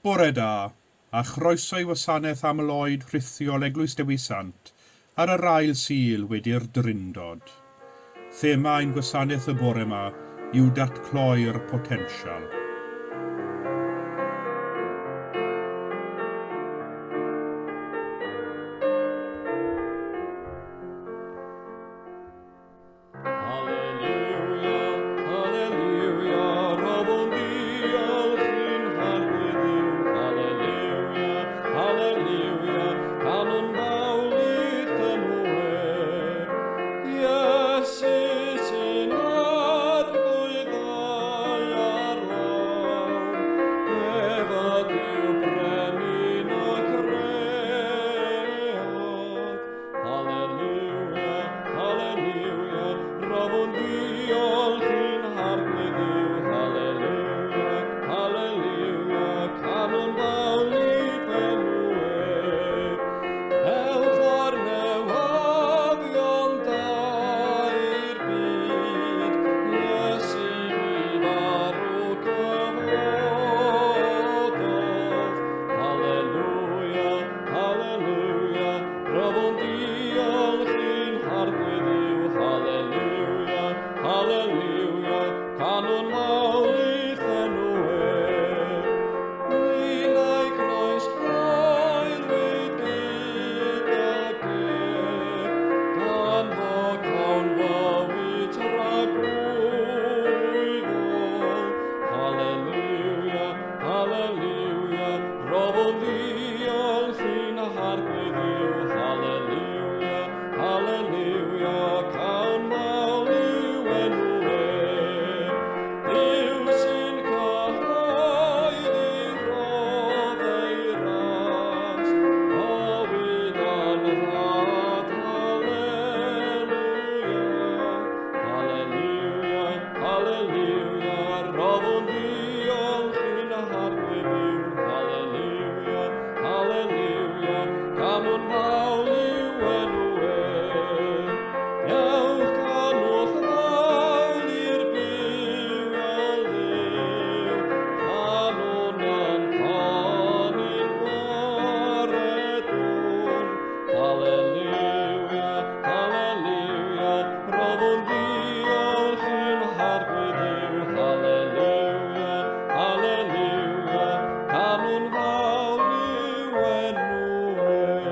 Bore da, a chroeso i wasanaeth aml-oed rhithiol Eglwys Dewi Sant ar yr ail Sul wedi'r Drindod. Thema ein gwasanaeth y bore 'ma yw datgloi'r potensial. Hallelujah, hallelujah, rhoddwn ddiolch i'n Harglwydd Dduw. Hallelujah, hallelujah, canwn fawl i'th enw ef. Iesu sy'n Arglwydd ddaear lawr, ef ydyw brenin y cread. Haleliwia, haleliwia, rhoddwn ddiolch i'n Harglwydd Dduw. Haleliwia, haleliwia, canwn fawl i'th enw ef. Ewch ar newyddion da i'r byd, Iesu fu farw cyfododd. Haleliwia, Haleliwia, rhoddwn diolch i'n Harglwydd Dduw. Haleliwia, haleliwia, canwn mawl i'th enw ef. Ninnau croes haerwyd gydag ef, gan fo cawn fywyd tragwyddol. Haleliwia, Haleliwia, rhoddwn ddiolch i'n Harglwydd Dduw. Haleliwia, haleliwia, cawn mawl i'w enw ef. Duw sy'n cyhoeddi rhodd ei ras, bywyd anrhad, haleliwia. Haleliwia, haleliwia, rhoddwn ddiolch i'n Harglwydd Dduw. Haleliwia, haleliwia, canwn fawl i'w enw ef. Ewch canwch fawl i'r byw ail Dduw, canwn yn canu'n gwaredwr. Haleliwia, haleliwia, rhoddwn ddiolch i'n Harglwydd Dduw. Haleliwia, haleliwia, canwn fawl i'w enw ef.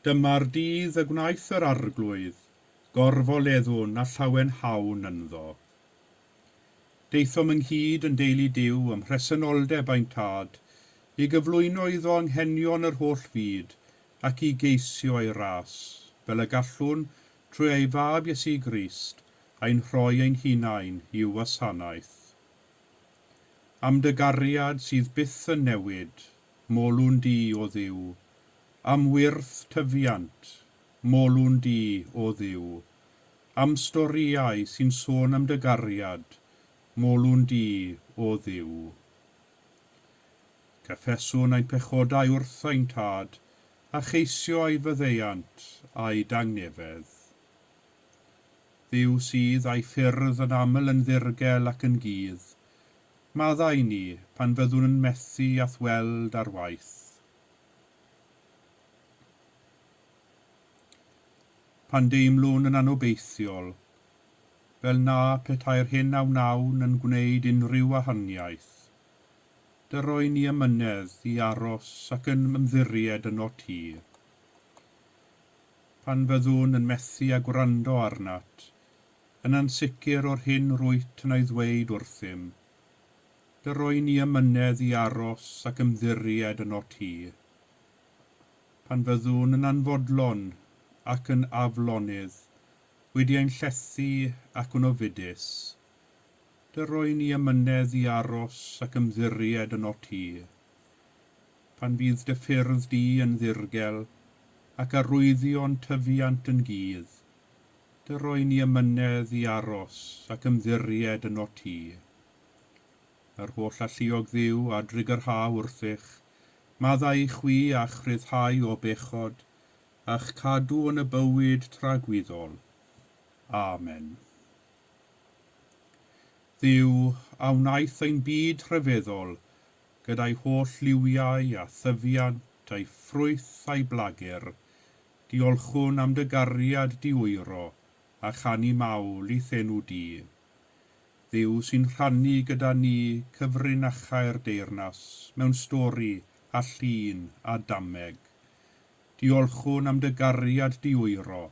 Dyma'r dydd y gwnaeth yr Arglwydd, gorfoleddwn a llawenhawn ynddo. Daethom ynghyd yn deulu Duw ym mhresenoldeb ein Tad, i gyflwyno iddo anghenion yr holl fyd ac i geisio ei ras, fel y gallwn, trwy ei Fab Iesu Grist, ein rhoi ein hunain i'w wasanaeth. Am dy gariad sydd byth yn newid, molwn di, O Dduw. Am wyrth tyfiant, molwn di, O Dduw. Am storïau sy'n sôn am dy gariad, molwn di, O Dduw. Cyffeswn ein pechodau wrth ein Tad, a cheisio ei faddeuant a'i dangnefedd. Dduw sydd a'i ffyrdd yn aml yn ddirgel ac yn gudd, maddau ni pan fyddwn yn methu â'th weld ar waith. Pan deimlwn yn anobeithiol, fel na petai'r hyn a wnawn yn gwneud unrhyw wahaniaeth, dyroi ni amynedd i aros ac yn ymddiried ynot ti. Pan fyddwn yn methu â gwrando arnat, yn ansicr o'r hyn rwyt yn ei ddweud wrthym, dyroi ni amynedd i aros ac ymddiried ynot ti. Pan fyddwn yn anfodlon ac yn aflonydd, wedi ein llethu ac yn ofidus, dy roi ni amynedd i aros ac ymddiried ynot ti. Pan fydd dy ffyrdd di yn ddirgel, ac arwyddion tyfiant yn gudd, dy roi ni amynedd i aros ac ymddiried ynot ti. Yr holl alluog Dduw a drugarha wrthych, Maddau i chwi a'ch rhyddhau o bechod, a'ch cadw yn y bywyd tragwyddol. Amen. Dduw, a wnaeth ein byd rhyfeddol, gyda'i holl liwiau a thyfiant, a'i ffrwyth a'i blagur, diolchwn am dy gariad di-wyro a chanu mawl i'th enw di. Dduw sy'n rhannu gyda ni cyfrinachau'r deyrnas mewn stori a llun a dameg. Diolchwn am dy gariad di-wyro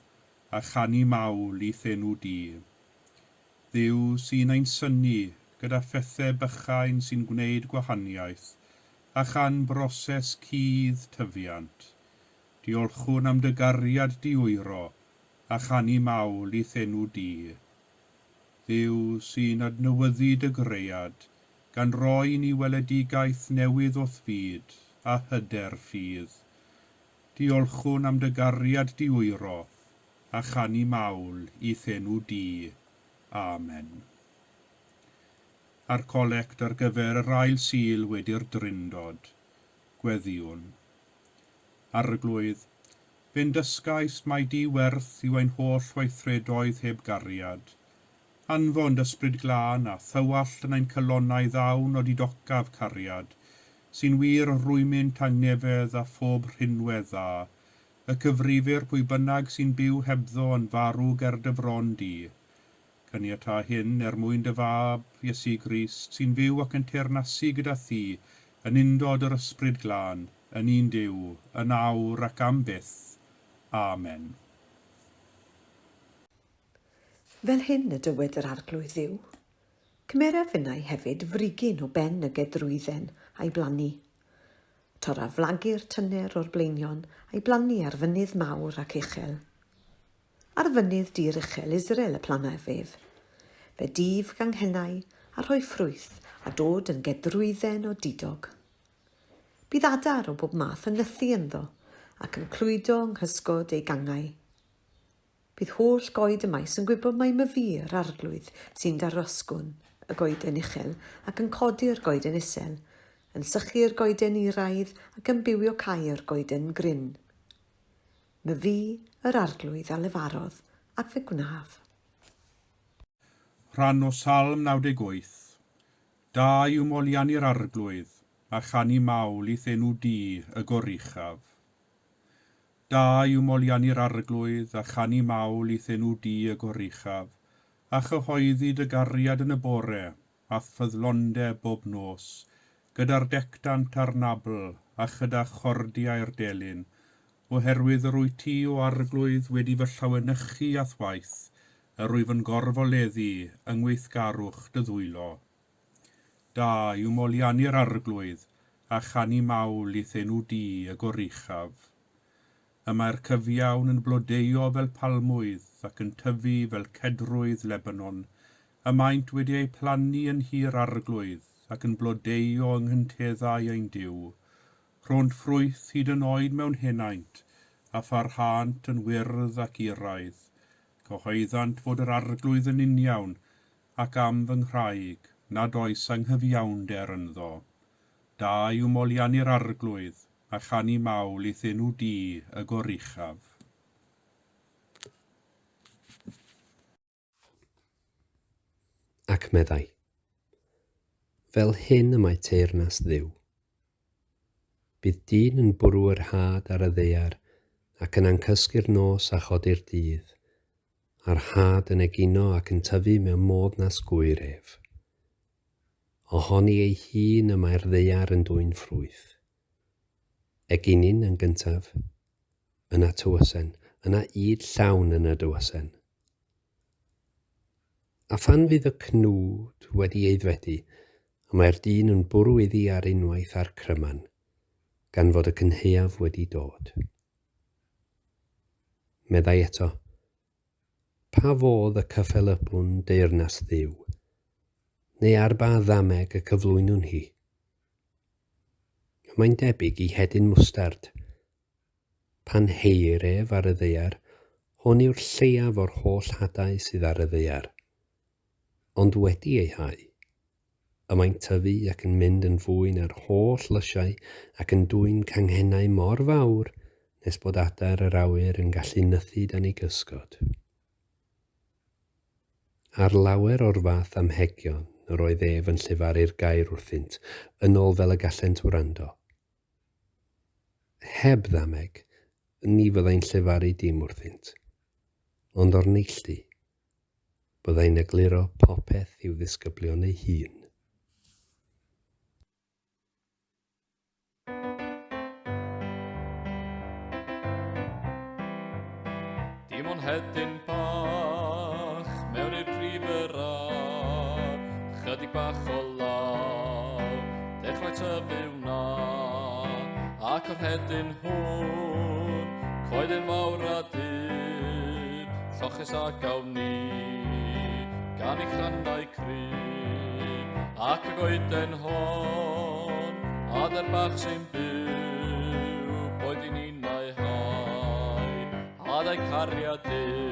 a chanu mawl i'th enw di. Dduw sy'n ein synnu gyda phethe bychain sy'n gwneud gwahaniaeth, a chan broses cudd tyfiant. Diolchwn am dy gariad di-wyro a chanu mawl i'th enw di. Dduw sy'n adnewyddu dy gread, gan roi i ni weledigaeth newydd o'th fyd a hyder ffydd. Diolchwn am dy gariad di-wyro a chanu mawl i'th enw di. Amen. A'r colect ar gyfer yr ail Sul wedi'r Drindod. Gweddïwn. Arglwydd, fe'n dysgais mai di werth yw ein holl weithredoedd heb gariad. Anfon d'Ysbryd Glân a thywallt yn ein calonnau ddawn odidocaf cariad, sy'n wir rwymyn tangnefedd a phob rhinwedd dda, y cyfrifir pwy bynnag sy'n byw hebddo yn farw ger dy fron di. Caniatâ hyn er mwyn dy Fab, Iesu Grist, sy'n fyw ac yn teyrnasu gyda thi, yn undod yr Ysbryd Glân, yn un Duw, yn awr ac am byth. Amen. Fel hyn y dywed yr Arglwydd Dduw, Cymeraf finnau hefyd frigyn o ben y gedrwydden a'i blannu. Torraf flagur tyner o'r blaenion a'i blannu ar fynydd mawr ac uchel. Ar fynydd dir uchel Israel y planaf ef. Fe dyf ganghennau a rhoi ffrwyth a dod yn gedrwydden odidog. Bydd adar o bob math yn nythu ynddo ac yn clwydo yng nghysgod ei gangau. Bydd holl goed y maes yn gwybod mai myfi, yr Arglwydd, sy'n darosgwn y goeden uchel ac yn codi'r goeden isel, yn sychu'r goeden iraidd ac yn bywiocáu'r goeden grin. Myfi, yr Arglwydd, a lefarodd, ac fe gwnaf. Rhan o Salm 98. Da yw moliannu'r Arglwydd, a chanu mawl i'th enw di, y Goruchaf. Da yw moliannu'r Arglwydd, a chanu mawl i'th enw di y Goruchaf, a chyhoeddi dy gariad yn y bore, a'th ffyddlondeb bob nos, gyda'r dectant a'r nabl, a chyda chordiau'r delyn, oherwydd yr wyt ti, O Arglwydd, wedi fy llawenychu â'th waith, yr wyf yn gorfoleddu yng ngweithgarwch dy ddwylo. Da yw moliannu'r Arglwydd, a chanu mawl i'th enw di, y Goruchaf. Y mae'r cyfiawn yn blodeuo fel palmwydd ac yn tyfu fel cedrwydd Lebanon, y maent wedi eu plannu yn nhir Arglwydd ac yn blodeuo yng nghynteddau ein Duw. Rhônt ffrwyth hyd yn oed mewn henaint, a pharhânt yn wyrdd ac iraidd. Cyhoeddant fod yr Arglwydd yn uniawn, ac am fy nghraig, nad oes anghyfiawnder ynddo. Da yw moliannu'r Arglwydd, a chanu mawl i'th enw di, y Goruchaf. Ac meddai, Fel hyn y mae teyrnas Dduw. Bydd dyn yn bwrw yr had ar y ddaear, ac yna'n cysgu'r nos a chodi'r dydd, a'r had yn egino ac yn tyfu mewn modd nas gŵyr ef. Ohoni ei hun y mae'r ddaear yn dwyn ffrwyth. Eginyn yn gyntaf, yna tywysen, yna ŷd llawn yn y dywysen. A phan fydd y cnwd wedi aeddfedu, y mae'r dyn yn bwrw iddi ar unwaith a'r cryman, gan fod y cynhaeaf wedi dod. Meddai eto, Pa fodd y cyffelybwn deyrnas Dduw? Neu ar ba ddameg y cyflwynwn hi? Y mae'n debyg i hedyn mwstard. Pan heuir ef ar y ddaear, hwn yw'r lleiaf o'r holl hadau sydd ar y ddaear. Ond wedi ei hau, Y mae'n tyfu ac yn mynd yn fwy na'r holl lysiau ac yn dwyn canghennau mor fawr nes bod adar yr awyr yn gallu nythu dan ei gysgod. Ar lawer o'r fath amhegion yr oedd ef yn llefaru'r gair wrthynt, yn ôl fel y gallent wrando. Heb ddameg, ni fyddai'n llefaru dim wrthynt, ond o'r neilltu, byddai'n egluro popeth i'w ddisgyblion ei hun. Dim ond hedyn bach mewn i'r prif yr a, chydig bach o law, dechrau tyfu wna, ac o'r hedyn hwn, coeden fawr a dib, lloches a gawn ni, gan ei chrannau cryf, ac y goeden hon, adar bach sy'n byw, boed i ninnau hau, hadau cariad Duw.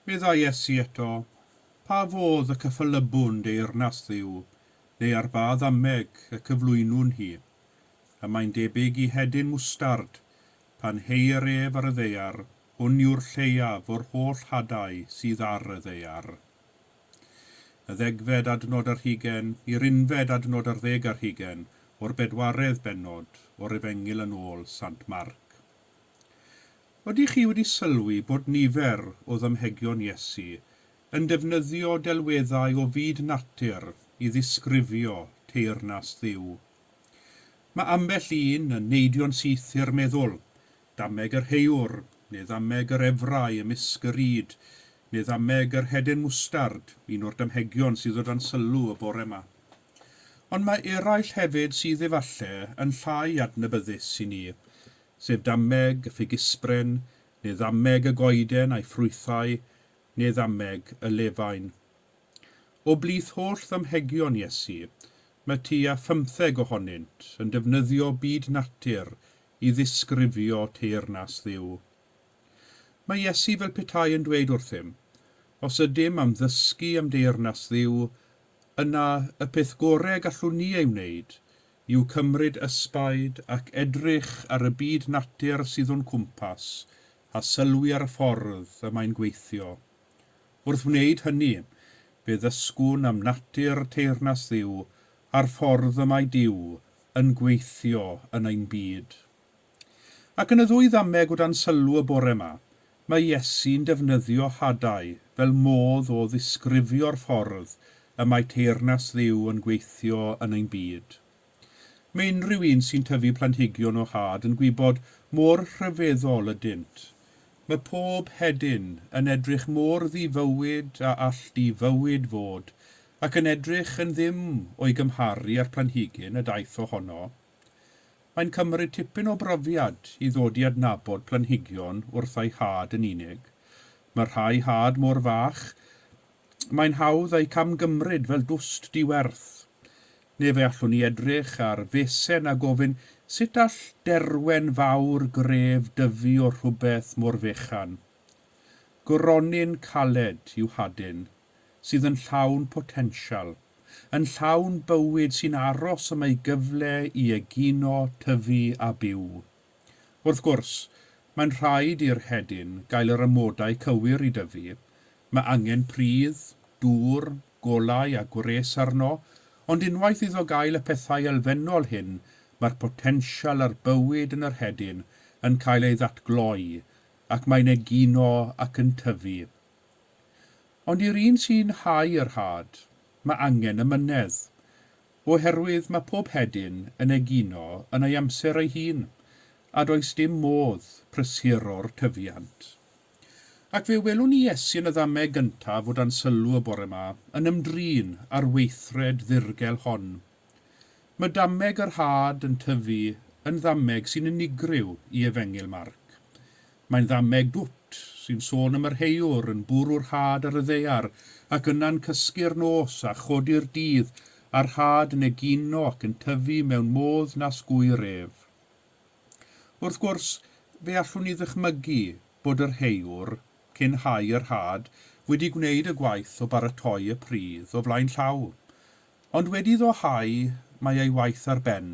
Meddai Iesu eto, Pa fodd y cyffelybbwn deyrnas Dduw, neu ar ba ddameg y cyflwynwn hi? Y mae'n debyg i hedyn mwstard, pan heuir ef ar y ddaear, hwn yw'r lleiaf o'r holl hadau sydd ar y ddaear. Y ddegfed adnod ar hugain i'r unfed adnod ar ddeg ar hugain o'r bedwaredd bennod o'r Efengyl yn ôl Sant Marc. Ydych chi wedi sylwi bod nifer o ddamhegion Iesu yn defnyddio delweddau o fyd natur i ddisgrifio teyrnas Dduw? Mae ambell un yn neidio'n syth i'r meddwl, dameg yr heiwr, neu ddameg yr efrau ymysg yr ŷd, neu ddameg yr hedyn mwstard, un o'r damhegion sydd o dan sylw y bore 'ma. Ond mae eraill hefyd sydd efalle yn llai adnabyddus i ni, sef dameg y ffigysbren, neu ddameg y goeden a'i ffrwythau, neu ddameg y lefain. O blith holl ddamhegion Iesu, mae tua phymtheg ohonynt yn defnyddio byd natur i ddisgrifio teyrnas Dduw. Mae Iesu fel petai yn dweud wrthym, os ydym am ddysgu am deyrnas Dduw, yna y peth gorau gallwn ni ei wneud yw cymryd ysbaid ac edrych ar y byd natur sydd o'n cwmpas a sylwi ar y ffordd y mae'n gweithio. Wrth wneud hynny, fe ddysgwn am natur teyrnas Dduw a'r ffordd y mae Duw yn gweithio yn ein byd. Ac yn y ddwy ddameg o dan sylw y bore 'ma, mae Iesu'n defnyddio hadau fel modd o ddisgrifio'r ffordd y mae teyrnas Dduw yn gweithio yn ein byd. Mae unrhyw un sy'n tyfu planhigion o had yn gwybod mor rhyfeddol ydynt. Mae pob hedyn yn edrych mor ddi-fywyd a all di-fywyd fod, ac yn edrych yn ddim o'i gymharu â'r planhigyn y daeth ohono. Mae'n cymryd tipyn o brofiad i ddod i adnabod planhigion wrth eu had yn unig. Mae rhai had mor fach, mae'n hawdd eu camgymryd fel dwst di-werth. Neu fe allwn ni edrych ar fesen a gofyn sut all derwen fawr gref dyfu o rhywbeth mor fechan. Gronyn caled yw hadyn, sydd yn llawn potensial, yn llawn bywyd sy'n aros am ei gyfle i egino, tyfu a byw. Wrth gwrs, mae'n rhaid i'r hedyn gael yr amodau cywir i dyfu. Mae angen pridd, dŵr, golau a gwres arno, ond unwaith iddo gael y pethau elfennol hyn, mae'r potensial a'r bywyd yn yr hedyn yn cael ei ddatgloi, ac mae'n egino ac yn tyfu. Ond i'r un sy'n hau yr had, mae angen amynedd, oherwydd mae pob hedyn yn egino yn ei amser ei hun, a does dim modd prysuro'r tyfiant. Ac fe welwn ni Iesu yn y ddameg gyntaf o dan sylw y bore 'ma yn ymdrin â'r weithred ddirgel hon. Mae dameg yr had yn tyfu yn ddameg sy'n unigryw i Efengyl Marc. Mae'n ddameg dwt sy'n sôn am yr heiwr yn bwrw'r had ar y ddaear ac yna'n cysgu'r nos a chodi'r dydd a'r had yn egino ac yn tyfu mewn modd nas gŵyr ef. Wrth gwrs, fe allwn ni ddychmygu bod yr heiwr, cyn hau yr had, wedi gwneud y gwaith o baratoi y pridd o flaen llaw. Ond wedi iddo hau, mae ei waith ar ben.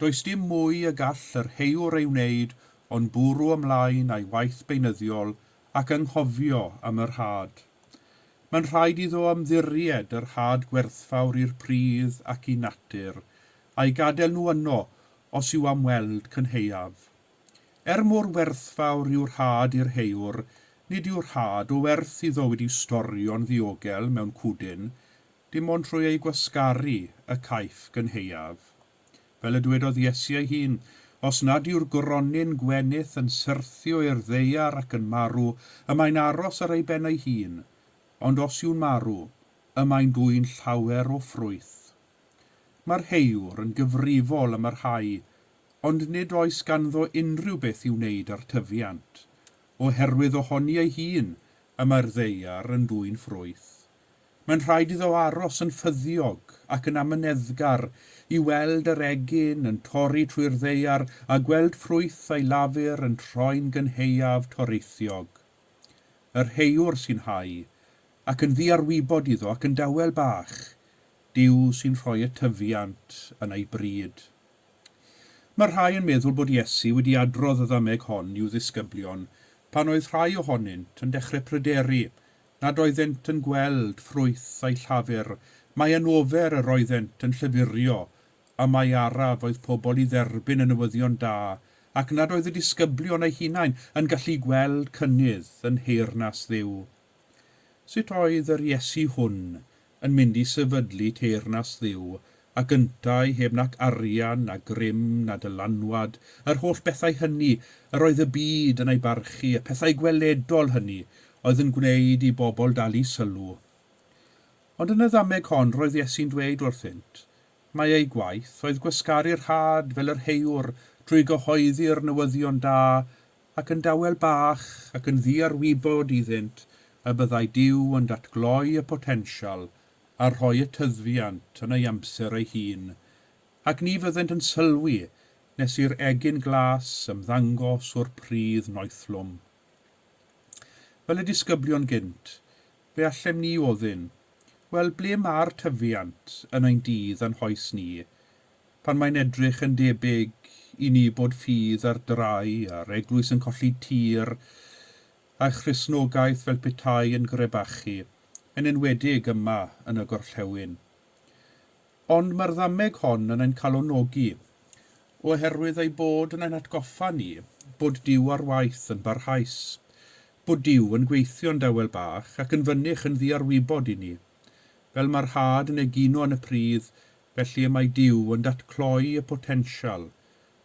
Does dim mwy y gall yr heiwr ei wneud ond bwrw ymlaen â'i waith beunyddiol ac anghofio am yr had. Mae'n rhaid iddo ymddiried yr had gwerthfawr i'r pridd ac i natur, a'i gadael nhw yno os yw am weld cynhaeaf. Er mor werthfawr yw'r had i'r heuwr, nid yw'r had o werth iddo wedi storio'n ddiogel mewn cwdyn, dim ond trwy ei gwasgaru y caiff gynhaeaf. Fel y dywedodd Iesu ei hun, os nad yw'r gronyn gwenith yn syrthio i'r ddaear ac yn marw, y mae'n aros ar ei ben ei hun, ond os yw'n marw, y mae'n dwyn llawer o ffrwyth. Mae'r heuwr yn gyfrifol am yr hau, ond nid oes ganddo unrhyw beth i'w wneud â'r tyfiant, oherwydd ohoni ei hun y mae'r ddaear yn dwyn ffrwyth. Mae'n rhaid iddo aros yn ffyddiog ac yn amyneddgar i weld yr egin yn torri trwy'r ddaear a gweld ffrwyth ei lafur yn troi'n gynhaeaf toreithiog. Yr heuwr sy'n hau, ac yn ddiarwybod iddo ac yn dawel bach, Duw sy'n rhoi y tyfiant yn ei bryd. Mae rhai yn meddwl bod Iesu wedi adrodd y ddameg hon i'w ddisgyblion pan oedd rhai ohonynt yn dechrau pryderu nad oeddent yn gweld ffrwyth eu llafur, mai yn ofer yr oeddent yn llyfurio, a mai araf oedd pobl i dderbyn y newyddion da, ac nad oedd y disgyblion eu hunain yn gallu gweld cynnydd yn nheyrnas Dduw. Sut oedd yr Iesu hwn yn mynd i sefydlu teyrnas Dduw, ac yntau heb nac arian na grym na dylanwad, yr holl bethau hynny yr oedd y byd yn ei barchu, y pethau gweledol hynny oedd yn gwneud i bobl dalu sylw? Ond yn y ddameg hon roedd Iesu'n dweud wrthynt mai eu gwaith oedd gwasgaru'r had fel yr heuwr trwy gyhoeddi'r newyddion da ac yn dawel bach ac yn ddiarwybod iddynt y byddai Duw yn datgloi y potensial a rhoi y tyfiant yn ei amser ei hun, ac ni fyddent yn sylwi nes i'r egin glas ymddangos o'r pridd noethlwm. Fel y disgyblion gynt, fe allem ni ofyn, wel, ble mae'r tyfiant yn ein dydd a'n hoes ni, pan mae'n edrych yn debyg i ni bod ffydd ar drai a'r eglwys yn colli tir, a Christnogaeth fel petai yn grebachu, yn enwedig yma yn y gorllewin. Ond mae'r ddameg hon yn ein calonogi, oherwydd ei bod yn ein atgoffa ni bod Duw ar waith yn barhaus, bod Duw yn gweithio'n dawel bach ac yn fynych yn ddiarwybod i ni. Fel mae'r had yn egino yn y pridd, felly y mae Duw yn datgloi y potensial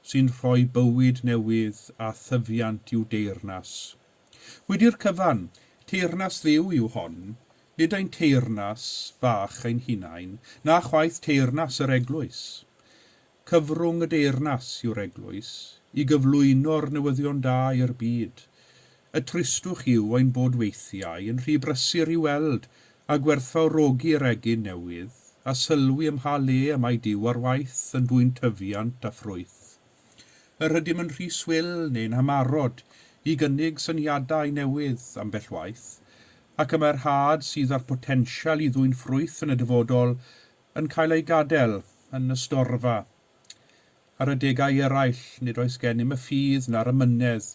sy'n rhoi bywyd newydd a thyfiant i'w deyrnas. Wedi'r cyfan, teyrnas Dduw yw hon, nid ein teyrnas fach ein hunain, na chwaith teyrnas yr eglwys. Cyfrwng y deyrnas yw'r eglwys, i gyflwyno'r newyddion da i'r byd. Y tristwch yw ein bod weithiau yn rhy brysur i weld a gwerthfawrogi'r egin newydd, a sylwi ym mha le y mae Duw ar waith yn dwyn tyfiant a ffrwyth. Yr ydym yn rhy swil neu'n amarod i gynnig syniadau newydd ambell waith, ac y mae'r had sydd â'r potensial i ddwyn ffrwyth yn y dyfodol yn cael ei gadael yn y storfa. Ar adegau eraill, nid oes gennym y ffydd na'r amynedd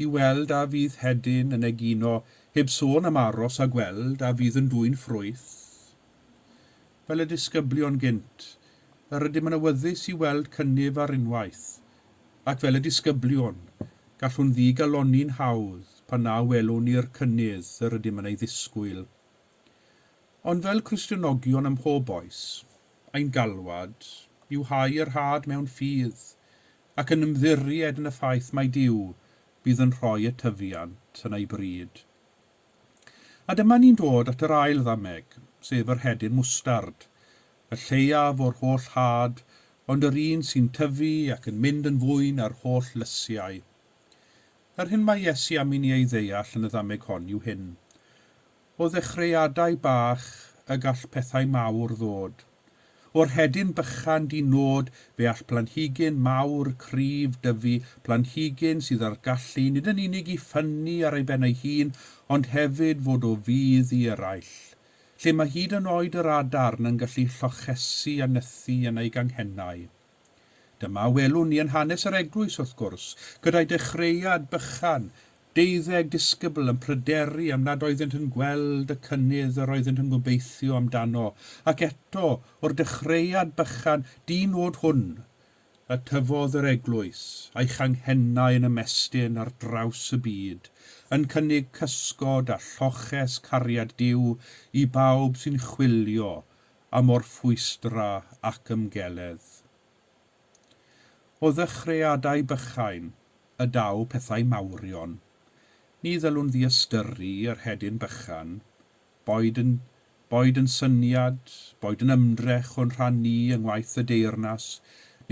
i weld a fydd hedyn yn egino, heb sôn am aros a gweld a fydd yn dwyn ffrwyth. Fel y disgyblion gynt, yr ydym yn awyddus i weld cynnydd ar unwaith, ac fel y disgyblion, gallwn ddigalonni'n hawdd pan na welwn ni'r cynnydd yr ydym yn ei ddisgwyl. Ond fel Cristnogion ym mhob oes, ein galwad yw hau yr had mewn ffydd, ac yn ymddiried yn y ffaith mai Duw fydd yn rhoi y tyfiant yn ei bryd. A dyma ni'n dod at yr ail ddameg, sef yr hedyn mwstard, y lleiaf o'r holl had, ond yr un sy'n tyfu ac yn mynd yn fwy na'r holl lysiau. Yr hyn mae Iesu am i ni ei ddeall yn y ddameg hon yw hyn. O ddechreuadau bach y gall pethau mawr ddod. O'r hedyn bychan di nod fe all planhigyn mawr cryf dyfu, planhigyn sydd â'r gallu nid yn unig i ffynnu ar ei ben ei hun, ond hefyd fod o fudd i eraill. Lle mae hyd yn oed yr adarn yn gallu llochesu a nythu yn ei ganghennau. Dyma welwn ni yn hanes yr eglwys, wrth gwrs, gyda'i dechreuad bychan, deuddeg disgybl yn pryderu am nad oeddent yn gweld y cynnydd yr oeddent yn gobeithio amdano, ac eto, o'r dechreuad bychan di-nod hwn, y tyfodd yr eglwys, a'i changhennau yn ymestyn ar draws y byd, yn cynnig cysgod a lloches cariad Duw i bawb sy'n chwilio am orffwystra ac ymgeledd. O ddechreuadau bychain y daw pethau mawrion. Ni ddylwn ddiystyru yr hedyn bychan, boed yn, boed yn syniad, boed yn ymdrech o'n rhan ni yng ngwaith y deyrnas,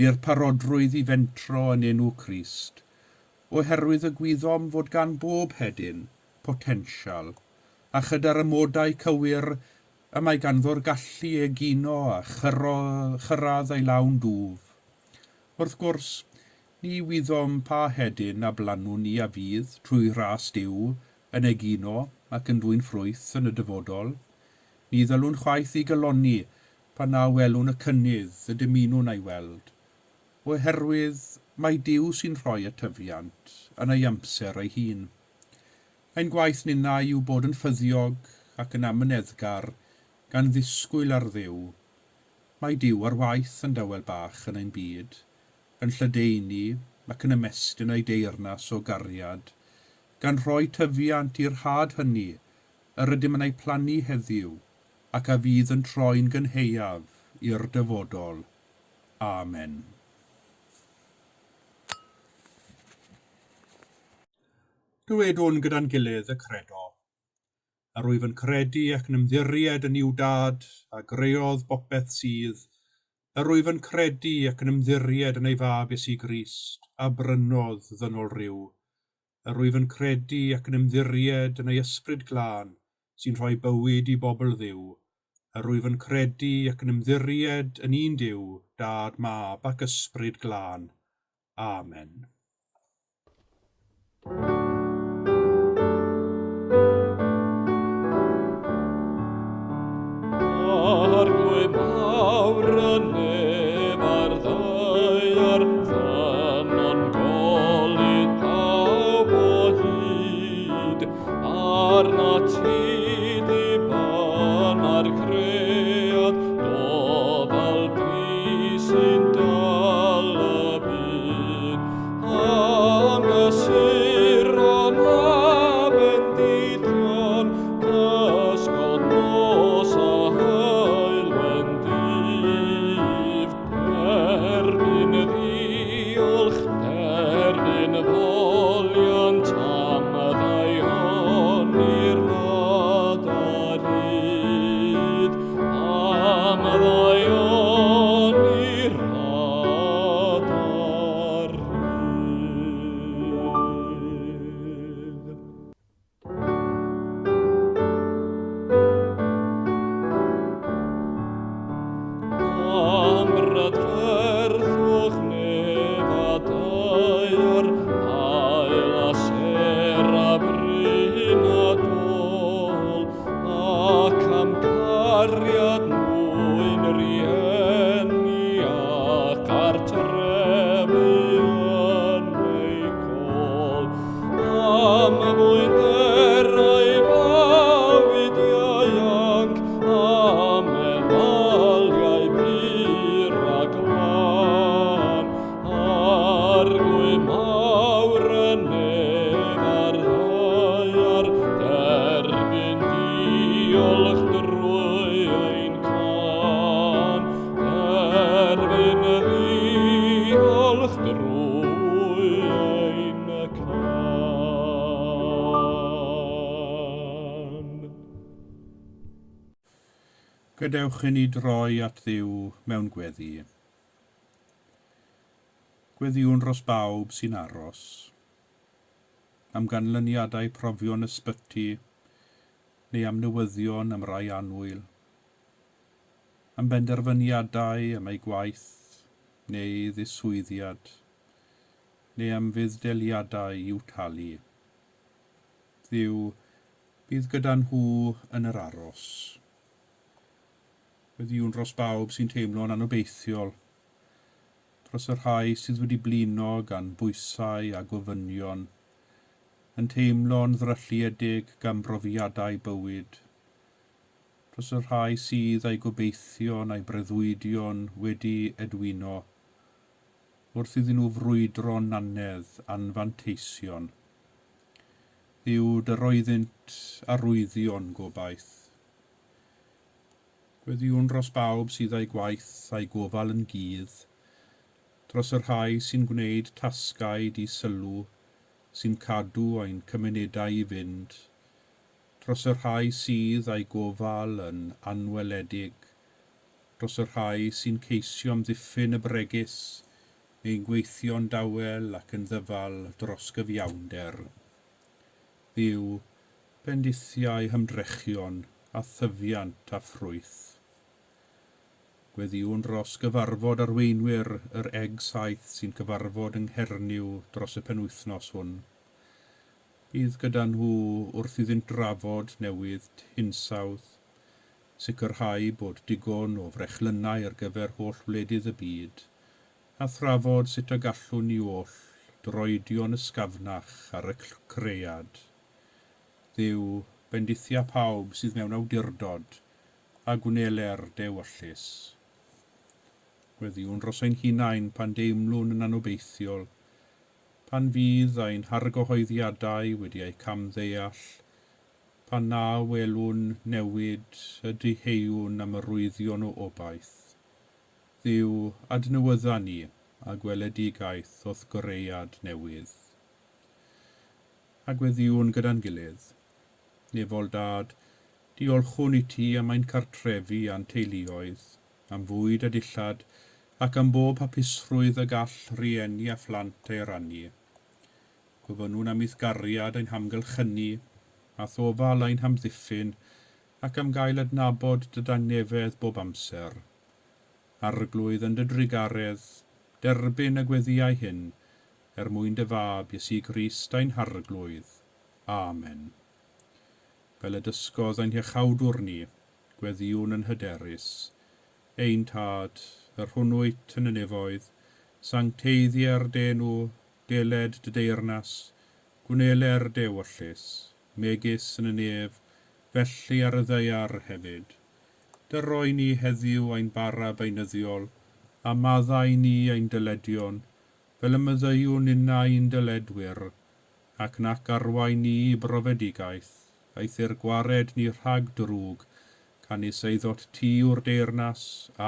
neu'r parodrwydd i fentro yn enw Crist, oherwydd y gwyddom fod gan bob hedyn potensial, a chyda'r amodau cywir y mae ganddo'r gallu i egino a chyrraedd ei lawn dwf. Wrth gwrs, ni wyddom pa hedyn a blannwn ni a fydd, trwy ras Duw, yn egino ac yn dwyn ffrwyth yn y dyfodol. Ni ddylwn chwaith i galonni pan na welwn y cynnydd y dymunwn ei weld, oherwydd mai Duw sy'n rhoi y tyfiant yn ei amser ei hun. Ein gwaith ninnau yw bod yn ffyddiog ac yn amyneddgar, gan ddisgwyl ar Dduw. Mae Duw ar waith yn dawel bach yn ein byd, yn lledaenu ac yn ymestyn ei deyrnas o gariad, gan rhoi tyfiant i'r had hynny yr ydym yn ei plannu heddiw ac a fydd yn troi'n gynhaeaf i'r dyfodol. Amen. Dywedwn gyda'n gilydd y credo. Yr wyf yn credu ac yn ymddiried yn Nuw Dad, a greodd bopeth sydd. Yr wyf yn credu ac yn ymddiried yn ei Fab Iesu Grist, a brynodd ddynol ryw. Yr wyf yn credu ac yn ymddiried yn ei Ysbryd Glân, sy'n rhoi bywyd i bobl Dduw. Yr wyf yn credu ac yn ymddiried yn un Duw, Dad, Mab ac Ysbryd Glân. Amen. Arglwydd mawr y nef a'r ddaear, ffynnon golud pawb o hyd, arnat ti ddibyna'r cread, gofal di sy'n dal y byd. Am gysuron a bendithion, cysgod nos a haul dydd. Derbyn ddiolch, derbyn foliant am ddaioni'r rhad a rhydd. Am ddaioni'r rhad a rhydd. Am brydferthwch nef a daear, haul a sêr a bryn a dôl, ac am gariad mwyn rieni a chartrefi yn eu côl. Am fwynderau bywyd ieuanc, a meddyliau pur a glân, Arglwydd mawr y nef a'r ddaear, derbyn diolch drwy ein cân, derbyn ddiolch drwy ein cân. Gadewch i ni droi at Dduw mewn gweddi. Gweddïwn dros bawb sy'n aros, am ganlyniadau profion ysbyty neu am newyddion am rai annwyl, am benderfyniadau am eu gwaith neu ddiswyddiad, neu am fudd-daliadau i'w talu. Dduw, bydd gyda nhw yn yr aros. Gweddïwn dros bawb sy'n teimlo'n anobeithiol, Dros y rhai sydd wedi blino gan bwysau a gofynion, yn teimlo'n ddrylliedig gan brofiadau bywyd. Dros y rhai sydd â'u gobeithion a'u breuddwydion wedi edwino, wrth iddyn nhw frwydro nannedd anfanteision. Dduw dy roeddynt arwyddion gobaith. Gweddïwn dros bawb sydd â'i gwaith a'i gofal yn gudd, dros y rhai sy'n gwneud tasgau di-sylw sy'n cadw ein cymunedau i fynd, dros y rhai sydd â'i gofal yn anweledig, dros y rhai sy'n ceisio amddiffyn y bregus neu'n gweithio'n dawel ac yn ddyfal dros gyfiawnder. Dduw, bendithiau hymdrechion a thyfiant a ffrwyth. Gweddïwn dros gyfarfod arweinwyr yr Eg Saith sy'n cyfarfod yng Nghernyw dros y penwythnos hwn. Bydd gyda nhw wrth iddynt drafod newid hinsawdd, sicrhau bod digon o frechlynnau ar gyfer holl wledydd y byd, a thrafod sut y gallwn ni oll droedio'n ysgafnach ar y cread. Dduw, bendithia pawb sydd mewn awdurdod, a gwneler dewyllys. Gweddïwn dros ein hunain pan deimlwn yn anobeithiol, pan fydd ein hargyhoeddiadau wedi eu camddeall, pan na welwn newid y diheuwn am arwyddion o obaith. Dduw, adnewydda ni a gweledigaeth o'th gread newydd. A gweddïwn gyda'n gilydd. Nefol Dad, diolchwn i ti am ein cartrefi a'n teuluoedd, am fwyd a dillad, ac am bob hapusrwydd y gall rieni a phlant ei rannu. Gofynnwn am i'th gariad ein hamgylchynu, a'th ofal ein hamddiffyn, ac am gael adnabod dy dangnefedd bob amser. Arglwydd yn dy drugaredd, derbyn y gweddïau hyn, er mwyn dy fab Iesu Grist ein Harglwydd. Amen. Fel y dysgodd ein Hiachawdwr ni, gweddïwn yn hyderus. Ein Tad, yr hwn wyt yn y nefoedd, sancteiddier dy enw, deled dy deyrnas, gwneler dy ewyllys, megis yn y nef, felly ar y ddaear hefyd. Dy roi ni heddiw ein bara beunyddiol, a maddau ni ein dyledion, fel y maddeuwn ninnau i'n dyledwyr, ac nac arwain ni i brofedigaeth, eithr gwared ni rhag drwg, canys eiddot ti yw'r deyrnas,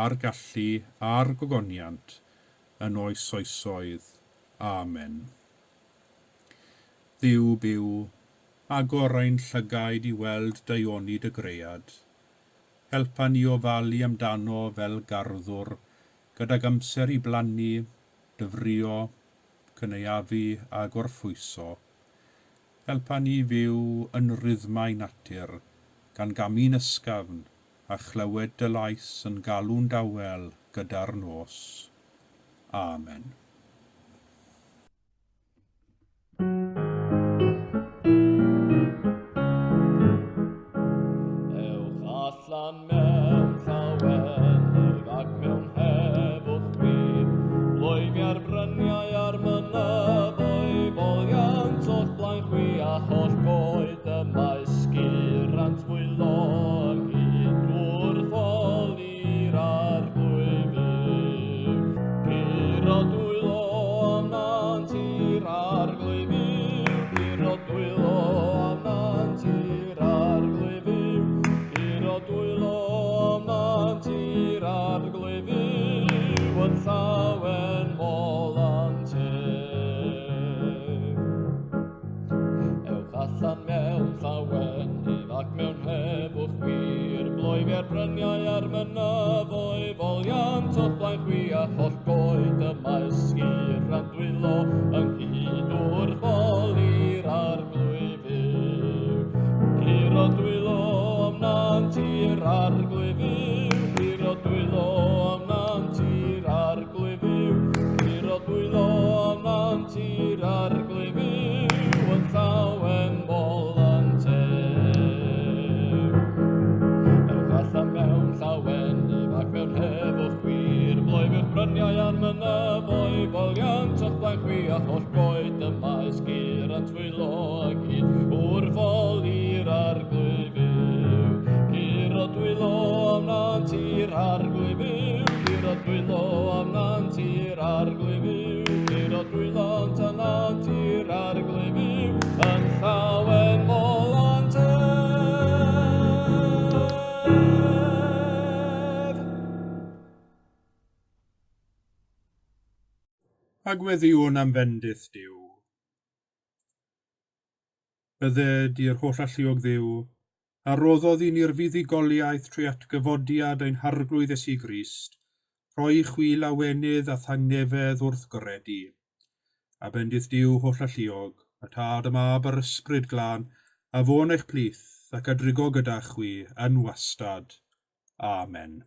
a'r gallu, a'r gogoniant, yn oes oesoedd. Amen. Dduw byw, agor ein llygaid i weld daioni dy gread. Helpa ni ofalu amdano fel garddwr, gydag amser i blannu, dyfrio, cynaeafu a gorffwyso. Helpa ni fyw yn rhythmau natur, gan gamu'n ysgafn a chlywed dy lais yn galw'n dawel gyda'r nos. Amen. Ewch allan mewn llawenydd ac mewn heddwch gwir, bloeddia'r bryniau a'r mynyddoedd, foliant o'ch blaen chwi a holl goed y maes gyrant wylo ynghyd wrth holi'r Arglwydd Fyw. Curo dwylo am nant i'r Arglwydd Fyw, curo dwylo am nant i'r Arglwydd Fyw, curo dwylo am nant i'r Arglwydd Fyw, yn llawen molant ef. Ewch allan mewn llawenydd ac mewn heddwch gwir, bloeddia'r bryniau a'r mynyddoedd, foliant o'ch blaen chwi a holl goed y maes hir a'n dwylo ynghyd wrth foli'r Arglwydd Fyw. Curo dwylo am nant i'r Arglwydd Fyw, curo dwylo am nant i'r Arglwydd Fyw, curo dwylo am nant i'r Arglwydd Fyw, yn llawen molant ef. Ewch allan mewn llawenydd ac mewn heddwch gwir, bloeddiwch bryniau A gweddïwn am fendith Duw. Bydded i'r holl alluog Dduw, a roddodd i ni'r fuddugoliaeth trwy atgyfodiad ein Harglwydd Iesu Grist, rhoi i chwi lawenydd a thangnefedd wrth gredu. A bendith Duw holl alluog, y Tad, y Mab a'r Ysbryd Glân, a fo'n eich plith ac a drigo gyda chwi yn wastad. Amen.